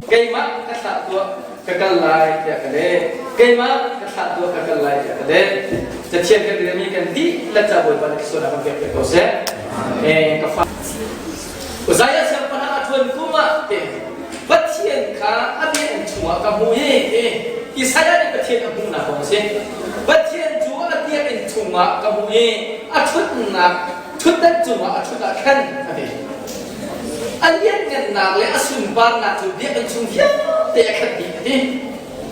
Keimah ka thlah tuah ka kal lai tiah ka leh. Keimah ka thlah tuah ka kal lai tiah ka leh. Cathiang kan relmi kan dihlak ca Bawipa nih sualnak kan pek piak ko seh. Eh ka fa Uzaiah siangpahrang a ṭuan kum ah te Pathian kha a biakinn chungah ka hmu i ti Isaiah nih Pathian a hmuhnak kong a si. Pathian cu a biakinn chungah ka hmu i a ṭhutnak ṭhutdan cungah a ṭhut ah khan a ti. A lianngannak le a sunparnak cu biakinn chung vialte a khat dih a ti.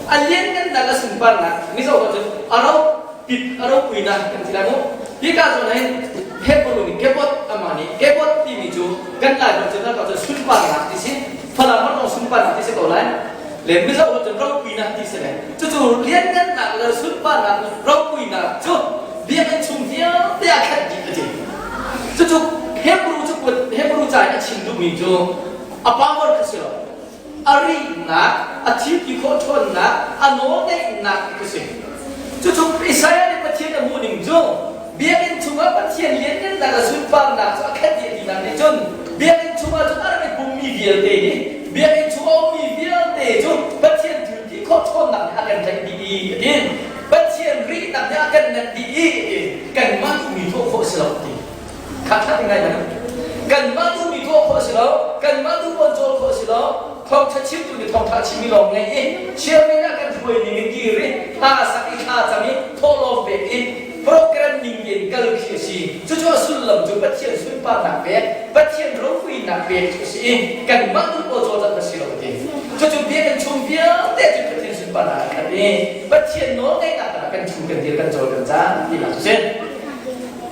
A lianngannak le sunparnak Mizo cun a ro pit a ropuinak kan ti lai mu. Hika zawn hin Hebrew nih kebot amah nih kebot timi cu kan Lai holh cun cun sunparnak ti si. Falam holh zong sunparnak ti si ko lai. Le Mizo holh cun ropuinak ti si le. Cucu lianngannak le sunparnak ropuinak cu biakinn chung vialte ah khat dih a ti. Cucu Hebrew cu Hebrew ca in a chim duhmi cu a power kha si lo. A rihnak, a thilti khawh ṭhawnnak, a nawlngeihnak ti kha si. Cucu Isaiah nih Pathian a hmuh ning cu biakinn chungah Pathian lianngannak le sunparnak cu a khat dih a tinak nih cun biakinn chungah cun a rak i pummi vialte nih biakinn chung a ummi vialte cu Pathian thilti khawh ṭhawnnak nih a kan tlaih dih i a ti. Pathian rihnak nih a kan nenh dih i a ti. Kanmah duhmi tuah khawh a si lo a ti. Kha kha ngai mana. Kanmah duhmi tuah khawh a si lo. Kanmah duh pawn cawl khawh a si lo. Thawngṭha chimtu nih thawngṭha chimmi lawng ngei i chairman ah kan hruai ning in kir i hla sak i thla cam i thawhlawm pek i program ning in kal khi a si. Cucu a sullam cu Pathian sunparnak pek, Pathian ropuinak pek cu a si i kanmah duh pawl cawlcangh a si lo a ti. Cucu biakinn chung vialte cu Pathian sunparnak a khat i Pathian nawlngeihnak ah kan chung kan dir kan cawl kan caan tinak cu si.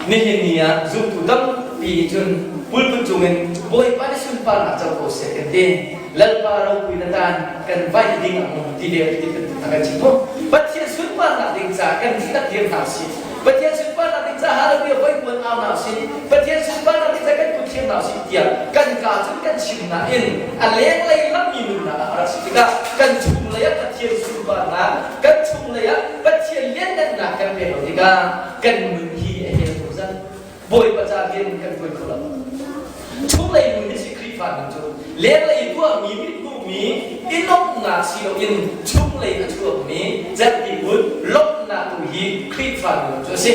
Nihin ni ah zumtu tampi nih cun pulput cungin Bawipa nih sunparnak co ko seh kan ti. Lalpa ropui na tan kan vai ding a hmu ti le ti a kan chim mu. Pathian sunparnak ding ca kan dihlak dir hna usih. Pathian sunparnak ding ca hallelujah voi kuan au hna usih. Pathian sunparnak ding ca kan kut thiam hna usih tiah kan ka cun kan chim nain a lenglei lammi nunnak ah a rak si tikah kan chunglei ah Pathian sunparnak kan chunglei ah Pathian lianngannak kan pek lo tikah kan nun hi a hel ko zan bawipa ca rian kan tuan kho lo chunglei nun hi si Khrihfa nun cu lenglei tuahmi mithmuhmi i lawmhnak si loin chunglei a chuakmi cerhti kun lawmhnak tu hi Khrihfa nun cu a si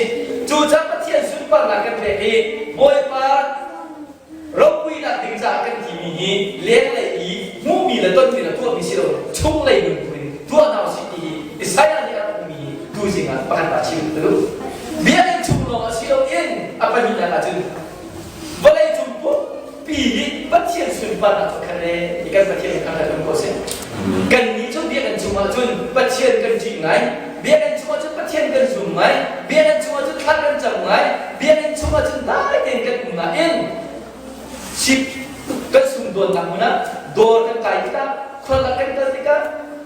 cucaah Pathian sunparnak kan pek i Bawipa Ropuinak ding caah kan timi hi lenglei i hmuhmi le tonmi le tuahmi si lo chunglei nun tu in tuah hna usih ti hi Isaiah nih a rak hmuhmi hi tuzing ah pakhat ah chim ka duh. Biakinn chung lawng ah si loin a pahnihnak ah cun vawlei cung pumpi hi Pathian sunparnak cu khat e i kan Pathian kha khat um ko seh. Kannih cu biakinn chungah cun Pathian kan ṭih ngai, biakinn chungah cun Pathian kan zum ngai, biakinn chungah cun thla kan cam ngai, biakinn chungah cun dai tein kan um nain sip kan sungdawnnak hmun ah dawr kan kai tikah khual ah kan kal tikah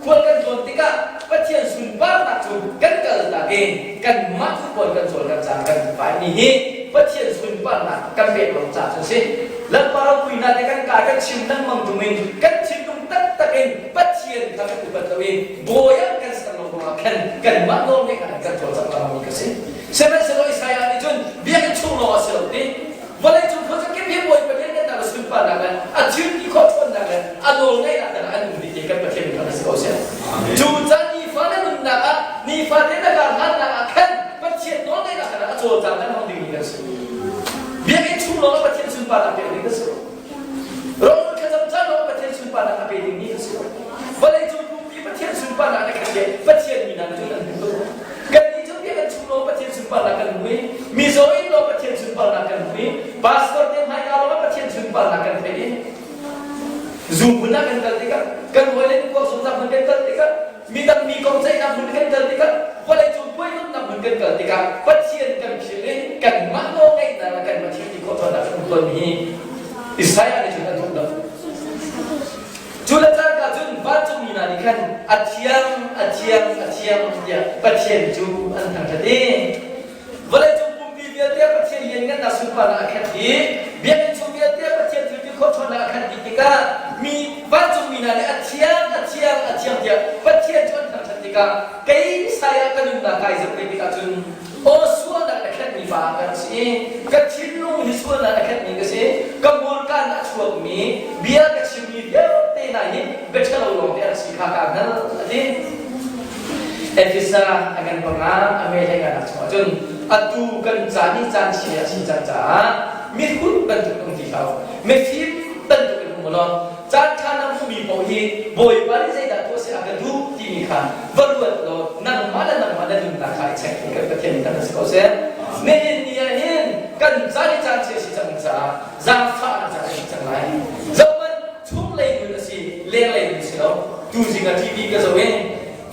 khual kan tlawn tikah Pathian sunparnak cu kan kaltak i kanmah thupawn kan cawl kan caan kan paimi hi Pathian sunparnak kan pek lo caah cun si Lalpa ropuinak te kan ka kan chim lengmang ṭung in kan thinlung taktak in Pathian kha kan upat lo i bawi ah kan ser lo ruangah khan kanmah nawl ngeih kan cawlcangh lengmang mi ka si. Sihmanhsehlaw Isaiah nih cun biakinn chung lawng a si lo ti vawlei cung khuazakip hi bawi Pathian kan ta sunparnak le a thil ti khawh ṭhawnnak le a nawl ngeihnak dang an um dih ti kan Pathian kha si ko seh. Cu caan nifa na nunnak ah nifate na kar hlannak ah khan Pathian nawl ngeihnak khan a cawlcang lengmang dingmi kan si. Biakinn chung lawng ah Pathian sunparnak pek ding kan si lo. Rawlrul thlacam caan lawng ah Pathian sunparnak a pe dingmi kan si lo. Vawlei cung pumpi Pathian sunparnak na khat le Pathian mi hna cu nan hmu tuk. Kannih cu biakinn chung lawng Pathian sunparnak kan hmu i mizaw in lawng Pathian sunparnak kan hmu i pastor te hmaika lawng ah Pathian sunparnak kan theih i zu hmun ah kan kal tikah kan hawile kuak zungzal hmun kan kal tikah midang mi kong ceihnak hmun kan kal tikah vawleicung puaihnawmnak hmun kan kal tikah Pathian kan philh i kanmah nawl ngeihnak le kanmah thil ti khawh ṭhawnnak kan um tawnmi hi Isaiah nih cun a duh lo. Cu le cangka cun vancungmi hna nih khan a thiang, a thiang, a thiang tiah Pathian cu an thangṭhat i vawleicung pumpi vialte Pathian lianngannak sunparnak a khat i biakinn chung vialte Pathian thilti khawh ṭhawnnak a khat dih tikah mi vancungmi hna nih a thiang, a thiang, a thiang tiah Pathian cu an thangṭhat tikah kei Isaiah ka nunnak kai zoh ve tikah cun aw sualnak a khenhmi pa ka rak si i ka thinlung hi sualnak a khenhmi ka si ka hmurka in a chuakmi bia ka chimmi vialte hna hi bia ṭhalo lawng. Efesa a ngan panga a me hlei nganak chungah cun atu kan caan hi caan chia a si cang caah mihrut bantuk um ti hlah u, mifim bantuk in um u law caan ṭha na hmuhmi paoh hi Bawipa nih zeidah tuah seh a ka duh timi kha va ruat law nangmah le nangmah na nunnak kha i check kan Pathian kan si ko seh. Nihin ni ah hin kan caan hi caan chia a si cang caah zaangfahnak caan a si cang lai. Zohhmanh chunglei nun a si, lenglei nun si lo. Tuzing ah TV ka zoh i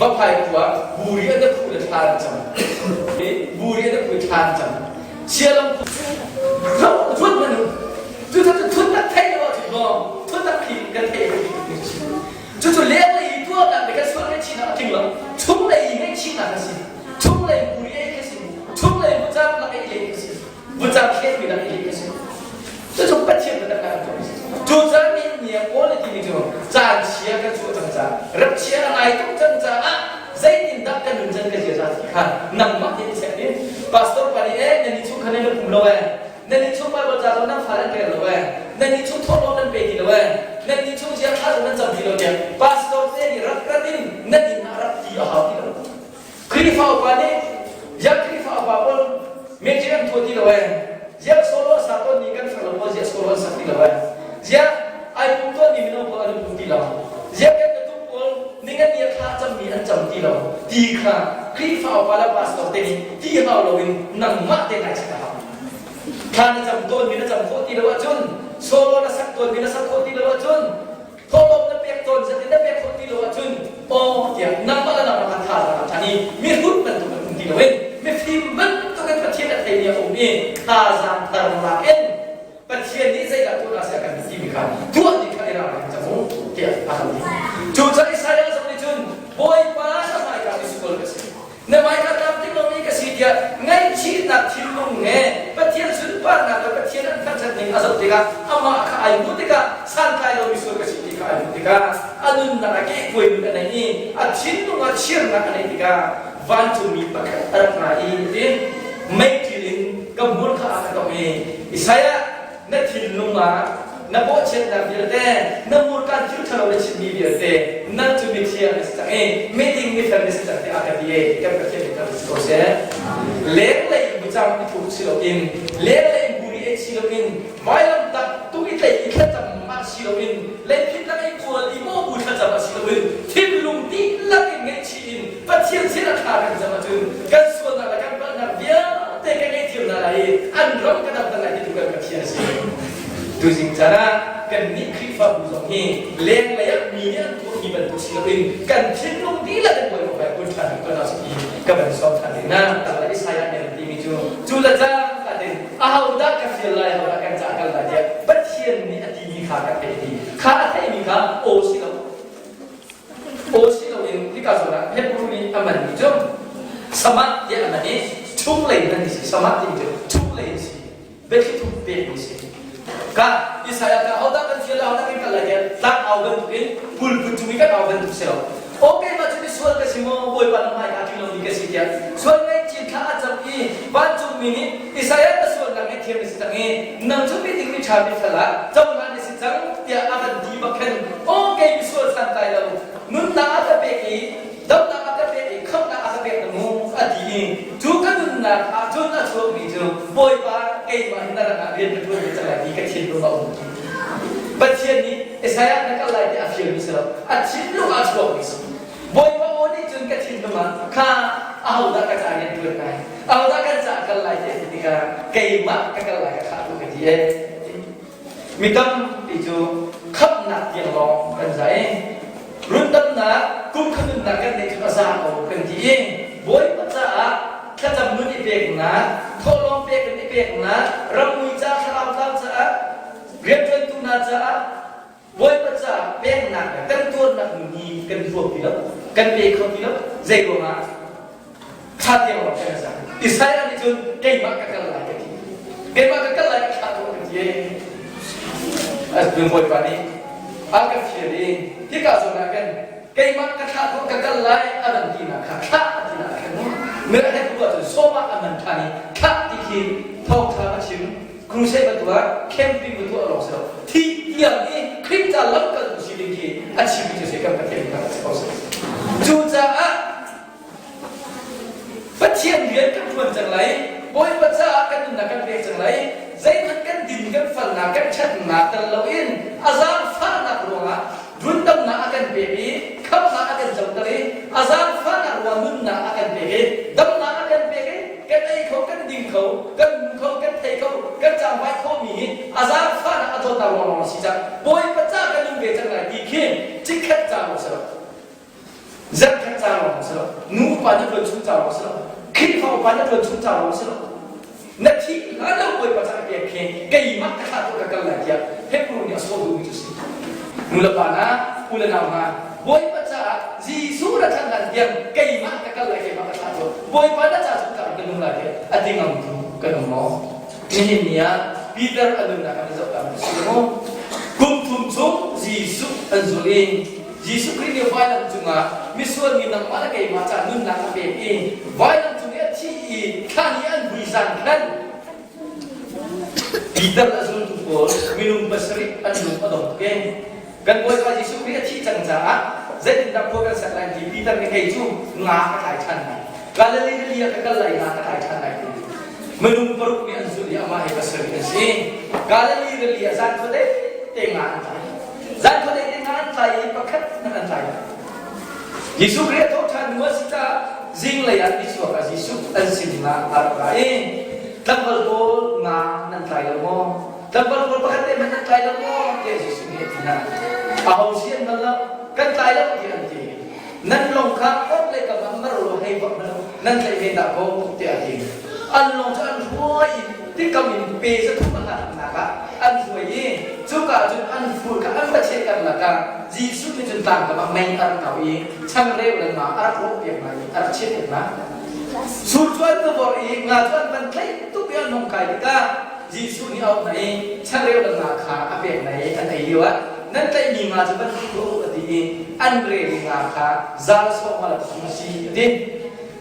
Vaphai khua buri an phu le thla an cam. Buri an phu thla an cam. Sialam ro thut manu. Cu cu thut tak thei lo ahcun maw thut tak khi kan thei lo Cu cu lenglei tuahnak le kan sual ngaihchihnak a tling lo. Chunglei i ngaihchihnak a si. Chunglei buri ei khi si. Chunglei bucam lak ei lei khi si. Vutcam thletmi lak i a si. Cucu Pathian biatak ah an tuah. Cu caan nih ni ah Paul nih timi cu caan chia kan chuah cang caah rak chia a ngai tuk cang caah zeitindah kan nun can ka ziaza ti kha nangmah nih check in pastor pa nih eh nan i chung kha nan pum lo eh nan i chung Bible ca zong nan fa nan rel lo eh nan i chung thawhlawm nan pe ti lo eh nan i chung ziang thla zong nan cam ti lo tiah pastor te nih rak rat in nan inn ah rak ti a hau ti lo Khrihfa upa nih ziah Khrihfa upa pawl meeting an tuah ti lo ee? Ziah solo a sa tawnmi kan hrang lo maw? Ziah solo an sak ti lo ee? Ziah ai pum tawnmi mino pawl an pum ti lo? Ziah kan nutung pawl ningan ni a thla a cammi an cam ti lo? Ti kha Khrihfa upa le pastor te nih ti hau loin nangmah te nai check a hau. Thla na cam tawnmi na cam khawh ti lo ahcun solo na sak tawnmi na sak khawh ti lo ahcun Thawhlawm na pek tawn zat in na pek khawh ti lo ahcun aw tiah nangmah le nangmah kha thazaang ah ṭhan i mihrut bantuk in um ti loin mifim bantuk in Pathian a theimi a um i thazaang thar lak in Pathian nih zeidah tuah seh a kan timi kha tuah ding kha i ralring cang u tiah a kan ti. Cucaah Isaiah zong nih cun Bawipa na hmaika misual ka si. Na hmaika tlamtling lomi ka si tiah ngaihchihnak thinlung he Pathian sunparnak le Pathian an thangṭhat ning a zoh tikah amah kha ai hmuh tikah santlai lomi sual ka si ti kha ai hmuh tikah a nunnak ah kehkuai nun a nei i a thinlung ah chirnak a neih tikah vancungmi pakhat a rak ra i tiin meiṭil in ka hmur kha a ka tongh i Isaiah na thinlung ah na bawhchiatnak vialte na hmurka thil ṭhalo na chimmi vialte nang cu mithiang na si cang i miding mifel na si cang tiah a ka ti e kan Pathian nih kan si ko seh lenglei in bucang i thuk si loin lenglei in buri ei si loin vailam tak tuk i tlei i thlacam mah si loin leiphit lak i kual i maw bu thlacam a si loin thinlung dihlak in ngaihchih in Pathian sin a thla kan cam ahcun kan sualnak le kan palhnak vialte kan ngaihthiam hna lai i an ram kan damter lai ti tu kan Pathian a si. Tuzing caan ah kannih Khrihfabu zong hi lenglei ah mi nih an tuahmi bantuk si loin kan thinlung dihlak in Bawipa hmai kun ṭhan kan si ti ka van sawm ṭhan rih na. Isaiah nih an timi cu cu le cangka tein ahodah ka fial lai ahodah kan ca kal lai tiah Pathian nih a timi kha ka theih ti kha a theihmi kha aw si lo Aw si loin hika zawn ah Hebrew nih a manmi cu samat tiah a man i chunglei hman si samat timi cu chunglei si biathli thup pekmi si ka Isaiah ka hodah kan fial hodah kan kal lai tiah tlang au bantukin pulput cung i kan au bantuk si lo okay mah cu misual ka si maw Bawipa na hmai ka tling lomi ka si tiah sual ngaihchih thla a cam i vancungmi nih Isaiah na sualnak ngaihthiam na si cang i nang cu miding mi ṭha mi fel ah cohlan na si cang tiah a van ti bak khan aw kei misual santlai lo nunnak a ka pek i damnak a ka pek i khamhnak a ka pek na mu a ti i cu ka nunnak ah cun a chuakmi cu Bawipa keimah hi na rak ah rian ka ṭuan ve cang lai ti ka thinlung a um Pathian nih Isaiah na kal lai ti a fialmi si lo a thinlung ah a chuakmi si Bawipa aw nih cun ka thinlung ah kha ahodah ka ca rian ṭuan lai ahodah kan ca kal lai ti a ti tikah keimah ka kal lai ka thlah tu ka ti ee Mi tampi cu khamhnak tiang lawng kan za i rundamnak kum khat nunnak kan neih cu a za ko kan ti i Bawipa caah thlacam nun i peknak, thawhlawm pek in i peknak, rammui ca thlarau tlau caah rianṭuantu hna caah Bawipa caah peknak le kan tuarnak nun hi kan huam ti lo, kan pe kho ti lo. Zei ruangah? Thla tiang lawng kan za. Isaiah nih cun keimah ka kal lai ka ti. Keimah ka kal lai ka thlah tuah ka ti. Asbun Bawipa nih a ka fial i hika zawn ah khan keimah ka thlah tuah ka kal lai a van tinak kha thlah a tinak khan mir a hek cun sawmah a man ṭhan i thlah ti khi thawngṭha a chim crusade va tuah camping va tuah lawng si lo thi tiang i Khrih ca lamkaltu si ding khi a chimmi cu si kan Pathian kha a si ko si. Cucaah. lai. Zeihmanh kan din kan falnak kan ṭhatnak tel loin a zaangfahnak ruangah rundamnak a kan pek i khamhnak a kan coter i a zaangfahnak ruangah nunnak a kan pek i damnak a kan pek i kan ei kho kan ding kho kan hmu kho kan thei kho kan cangvai khawhmi hi a zaangfahnak a dawtnak ruang lawng a si cang. Bawipa ca kan nung ve cang lai ti khi chikkhat ca lawng si lo. Zarhkhat ca lawng si lo. Nu upa na ṭuan chung ca lawng si lo. Khrihfa upa na ṭuan chung ca lawng si lo. Na thih hlan lo Bawipa ca pek khi keimah ka thlah ka kal lai tiah Hebrew nih a sawh duhmi cu si. Nu le pa hna, u le nau hna, Bawipa caah Jesuh na thlan hlan tiang keimah ka kal lai keimah ka thlah tuah. Bawipa na ca cu ka nung lai tiah a ti ngamtu kan um maw? Nihin ni ah Peter a nunnak kan zoh ta si maw? Kum thum chung Jesuh an zulh i Jesuh Khrih nih vailam cungah misual mi nangmah le keimah ca nunnak a pek i vailam cung i a thi i thlan i an vui zan khan Peter a zultu pawl minung pasarih an lung a dong tuk i kan Bawipa Jesuh Khrih a thih cang caah zeitindah khua kan sak lai ti Peter nih kei cu nga ka tlai ṭhan lai Galilee rili ah ka kal lai nga ka tlai ṭhan lai ti minung paruk nih an zulh i amah he pasarih an si Galilee rili ah zan khuadei te nga an tlai Zan khuadei te nga an tlai i pakhat hmanh an tlai lo. Jesuh Khrih a thawh ṭhan hnu a si caah zinglei ah nichuak ah Jesuh an sin ah a rak ra i tlangval pawl nga nan tlai lo maw? Tlangval pawl pakhat te hmanh nan tlai lo maw? tiah Jesuh nih a ti hna. Aho si an bal lo, kan tlai lo tiah an ti. Nan lawng kha orhlei kam ah mar law hei vak hmanh nan tlaih ve dah kaw tiah a ti. An lawng cu an hruai i tikam in pe 300 a hlatnak ah an hruai i cuka cun an fur kha an va cheh karlak ah Jesuh nih cun tlangkam ah mei a rak kau i changreu le nga a rak rawhpiak hna i a rak chiahpiak hna. Sur cu an va vorh i nga cu an van tlaih tuk i an hung kai tikah Jesuh nih a auh hna i changreu le nga kha a pek hna i an ei lioah nan tlaihmi nga cu van tuah u a ti i an rel i nga kha zal sawm a a si a ti.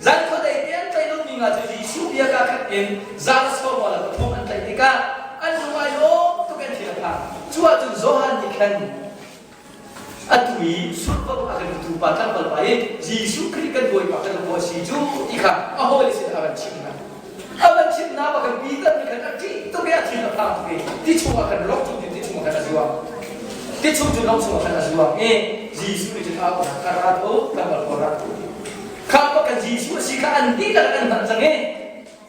Zan khuadei te an tlaih lomi nga cu Jesuh bia kaa khat in zal sawm le pathum an tlaih tikah an lung ai lawm tuk an thil a phang. Cu ahcun Johan nih khan atu i sullam a kan tu pa tlangval pa i Jesuh Khrih kan Bawipa kan Bawi si cu ti kha a hawile sin a van chimh hna. A van chimh hna bak kan Peter nih khan a ṭih tuk i a thin a phang tuk i ti chungah khan lawng chung ti chungah khan a zuang. Ti chung cu lawng chungah khan a zuang i Jesuh nih cun a auh hna, ka rat u, tlangval pawl rat u. Kha bak kan Jesuh a si kha an dihlak an hngalh cang i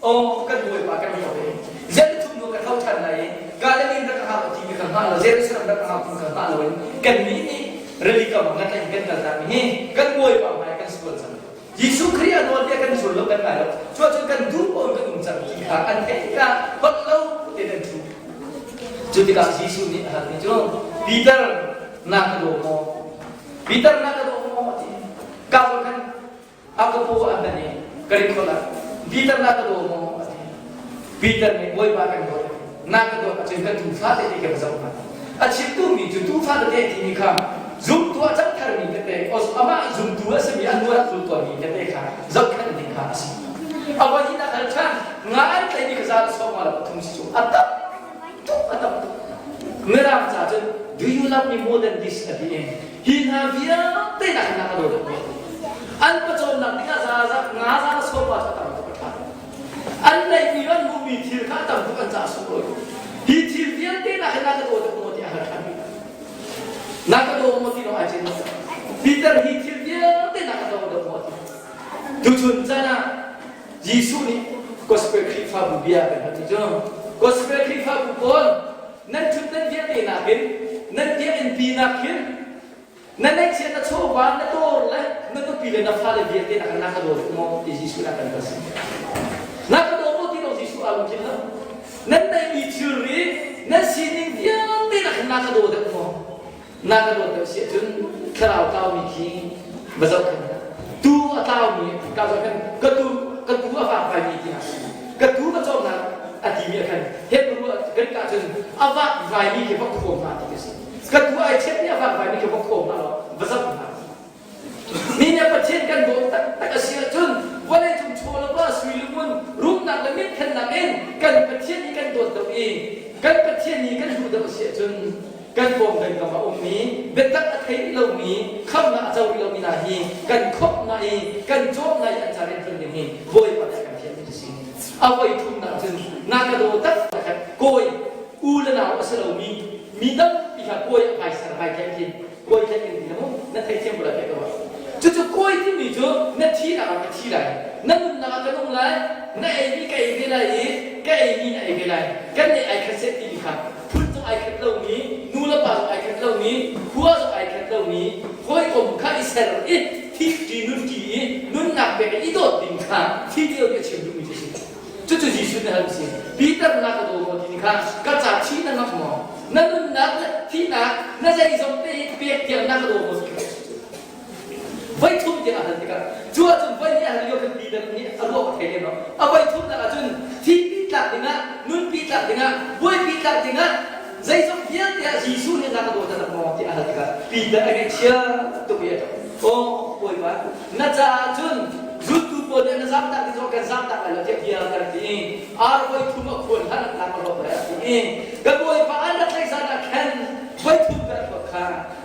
Aw kan Bawipa kan i i Jerusalem nu ka tho ṭhan lai i Galilee rak ka hau ti mi kha hngah lo Jerusalem rak ka hau ti kha hngah lo in kan nih nih rili kam ah ngat in kan kal ta mi hi kan Bawipa hmai kan sual cang. Jesuh Khrih a nawlbia kan zul lo kan ngai lo. Cu ahcun kan duh paoh in kan um cang ti kha an theih tikah holh lo tein an ṭhu. Cu tikah Jesuh nih a halmi cu Peter na ka daw maw? Peter na ka daw maw? a ti. Ka khan a ka paw an dan i ka ri khol ah Peter na ka daw maw a ti Peter nih Bawipa kan dawt na ka dawt ahcun ka tuufa tete ka va zoh hna a chim duhmi cu tuufa tete timi kha zumtu a cang tharmi tete amah zumtu a simi a nuar zul tawnmi tete kha zohkhenh ding kha a si a voi hi nak hal ṭhan nga an tlaimi kha za sawm la pathum si cu a tam tuk a tam tuk mirang ca cun do you love me more than this a ti i Hi hna vialte nak hin a ka daw deuhmi an pawcawmnak ding ah za nga za la sawm pa cu a tam tuk a ṭha. An neihmi an hmuhmi thil kha a tam tuk an caah sunglawi. Hi thil vialte nak hin na ka daw deuh maw ti a hal ṭhan. Na ka daw maw ti lawng ai cin. Peter hi thil vialte na ka daw deuh maw ti. Tuchun caan ah Jesuh nih gospel Khrihfabu bia kan hal cu gospel Khrihfabu pawl nan ṭhutdan vialte nakin nan biakinn pi nakin na neihchiat na chawva na dawr le na nupi le na fale vialte nakin na ka daw deuh maw ti Jesuh na kan hal si na ka daw maw ti lo Jesuh aa lungthin lo nan neihmi thilri nan sining vialte nakin na ka daw deuh maw na ka dawt deuh si ahcun thlarau tlaumi khi va zohkhenh hna tu a tlaumi ka zohkhenh ka tu ka tu a vakvaimi ti hna ka tu va cawmnak a timi a khan Hebrew Greek ah cun a vakvaimi khi va khawm hna ti a si ka tu ai chetmi a vakvaimi khi va khawm hna law va zoh hna Mi nih Pathian kan dawt taktak a si ahcun vawleicung chaw le va sui le ngun rumnak le minthennak in kan Pathian nih kan dawt deuh i kan Pathian nih kan hlu deuh a si ahcun kan pawngkam kam a ummi biatak a thei lomi khamnak a co rih lomi hna hi kan khawmh hna i kan cawm hna i an ca rian ṭuan ding hi Bawipa nih a kan thianmi a si. A voi thumnak cun na ka daw taktak. a si lomi mi tampi kha kawi a vai ser vai tlaih khin kawi tlaih in ti mu na theithiam ko lai tiah ka ruah. Cucu kawi timi cu na thihnak ah ka thi lai, na nunnak ah ka nung lai, na eimi ka ei ve lai i ka eimi na ei ve lai, kan nih ai khat seh timi kha phun zong ai khat lomi, nu le pa zong ai khat lomi, khua zong ai khat lomi, hawikom kha i ser i thih ṭi nun ṭi i nunnak pek i dawt ding kha thi cio nih a chim duhmi cu a si. Cucu Jesuh nih hal a si. Peter na ka daw maw ti kha ka ca thi na ngamh maw? Na nunnak le thihnak na zeizong te hi pek tiang na ka daw maw ti kha voi thum tiang a hal tikah cu ahcun voi hnih a hal lio khan Peter nih a ruah a thei lem lo. A voi thumnak ahcun thihpi tlak dingah, nunpi tlak dingah, buaipi tlak dingah zeizong vialte ah Jesuh nih na ka daw taktak maw ti a hal tikah Peter a ngaihchia tuk i a ṭap. Aw Bawipa, na caah cun zultu pawl nih na zamtak ding zong kan zamtak lai lo tiah bia kan ti i ar voi thum a khuan hlan an lak a rawk lai a ti i ka Bawipa an rak tlaih zan ah khan voi thum kan hlawt kha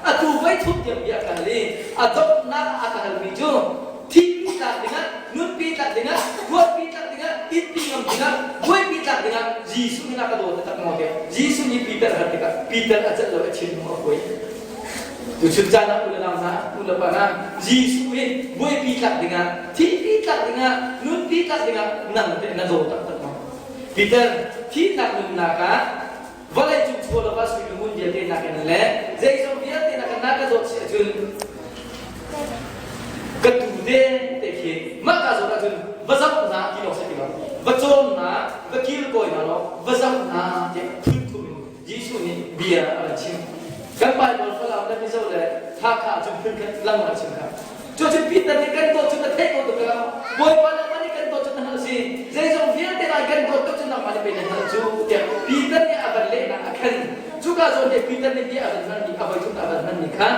atu voi thum tiang bia ka hal i a donghnak ah a ka halmi cu thihpi tlak dingah nunpi tlak dingah tuarpi tlak dingah itpi ngam dingah buaipi tlak dingah Jesuh nih a ka dawt taktak maw tiah Jesuh nih Peter a hal tikah Peter a celh lo a thinlung a kuai. Tuchun caan ah u le nau hna, u le pa hna, Jesuh hi buaipi tlak dingah, thihpi tlak dingah, nunpi tlak dingah nang teh na daw taktak maw? Peter, thihnak nunnak ah vawlei cung chaw le va sui le ngun vialte nakin le zeizong vialte nakin na ka dawt si ahcun ka tu te te khi mah ka zawn ahcun va zoh hna ti lawng si ti lo va cawm hna va kilkawi hna law va zoh hna tiah phun thum in Jesuh nih bia a van chim. Kan Baibal Falam le Mizo le Hakha ahcun phun khat lang a chim kha. Cucu Peter nih kan dawt cu na theih ko tuk ka Bawipa nangmah nih kan dawt cu na hngalh si. Zeizong vialte lai kan dawt tuk cu nangmah nih pei na hngalh cu tiah Peter nih a van lehnak a khen. Cuka zawn he Peter nih bia a van hmanmi a voi thum a van hmanmi kha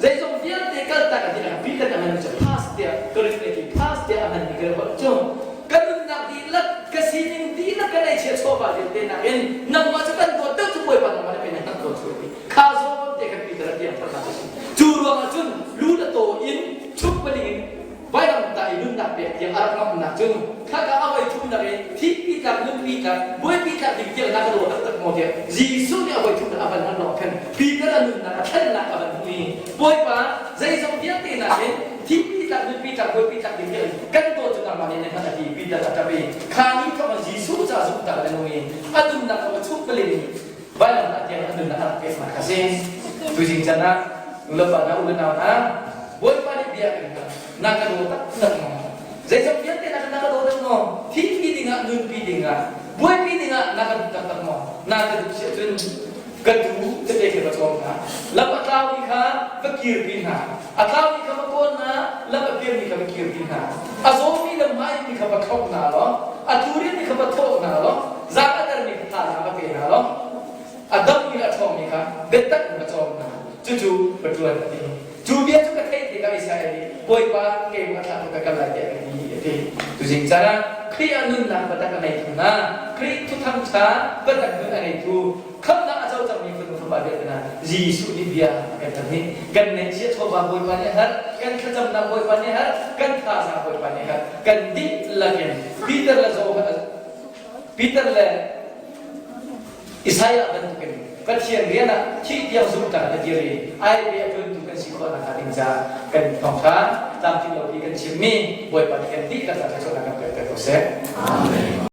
zeizong vialte kaltak a ti nak Peter nih a hmanmi cu pass tiah Greek nih ti pass tiah a hmanmi ka holh cu ka nunnak dihlak ka sining dihlak ka neihchiah chawva vialte nakin nangmah cu kan dawt deuh cu Bawipa nangmah nih pei na hngalh ko cu ti kha zawn te khan Peter a tiang tharnak a si cu ruangah cun lu le taw in chuk paling in vailam ta i nunnak pek tiang a rak ngamnak cu khaka a voi thumnak i thihpi tlak nunpi tlak buaipi tlak ding tiang na ka daw taktak maw tiah Jesuh nih a voi thumnak a van hal lawng khan Peter a nunnak a thlennak a van hmu i Bawipa zeizong vialte nakin thihpi tlak nunpi tlak buaipi tlak ding tiang kan dawt cu nangmah nih na hngalh a ti Peter a ṭap i kha ni thawk in Jesuh ca zumhtak le nung i a nunnak kha va chuk paling in vailam ah tiang a nunnak a rak peknak a si. Tuzing chan ah nulepa hna u le nau hna Bawipa nih bia kan hal na ka daw taktak maw? Zeizong vialte na na ka daw tak maw? Thihpi dingah nunpi dingah buaipi dingah na ka duh taktak maw? Na ka duh si ahcun ka tuu tete kha va cawm hna lam a tlaumi kha va kirpi hna a tlaumi kha va kawl hna lam a pialmi kha va kirpi hna a zawmi le hmaimi kha va thlop hna law a tlurimi kha va thawh hna law zaang a termi kha thazaang va pe hna law a dammi le a ṭhawngmi kha biatak in va cawm hna cucu va ṭuan a ti cu bia cu ka theih tikah Israel nih Bawipa keimah thlah ka kal lai tiah ka ti a ti tuzing caan ah Khrih ah nunnak biatak a ngeitu hna Khrih thuthang ṭha biatak nun a ngeitu khamhnak a co cangmi fanu fapa vialte hna Jesuh nih bia a kan thanh nih kan ngaihchia chawva Bawipa nih a herh kan thlacamnak Bawipa nih a herh kan thazaang Bawipa nih a herh kan dihlak in Peter le Johan Peter le Isaiah bantukin Pathian rian ah thih tiang zumhnak a dir i ai pe a ṭuantu kan si khawh nakhnga ding caah kan thawngṭha tlamtling lo pi kan chimmi Bawipa nih kan dihlak ah thluachuahnak kan pek ko seh. Amen.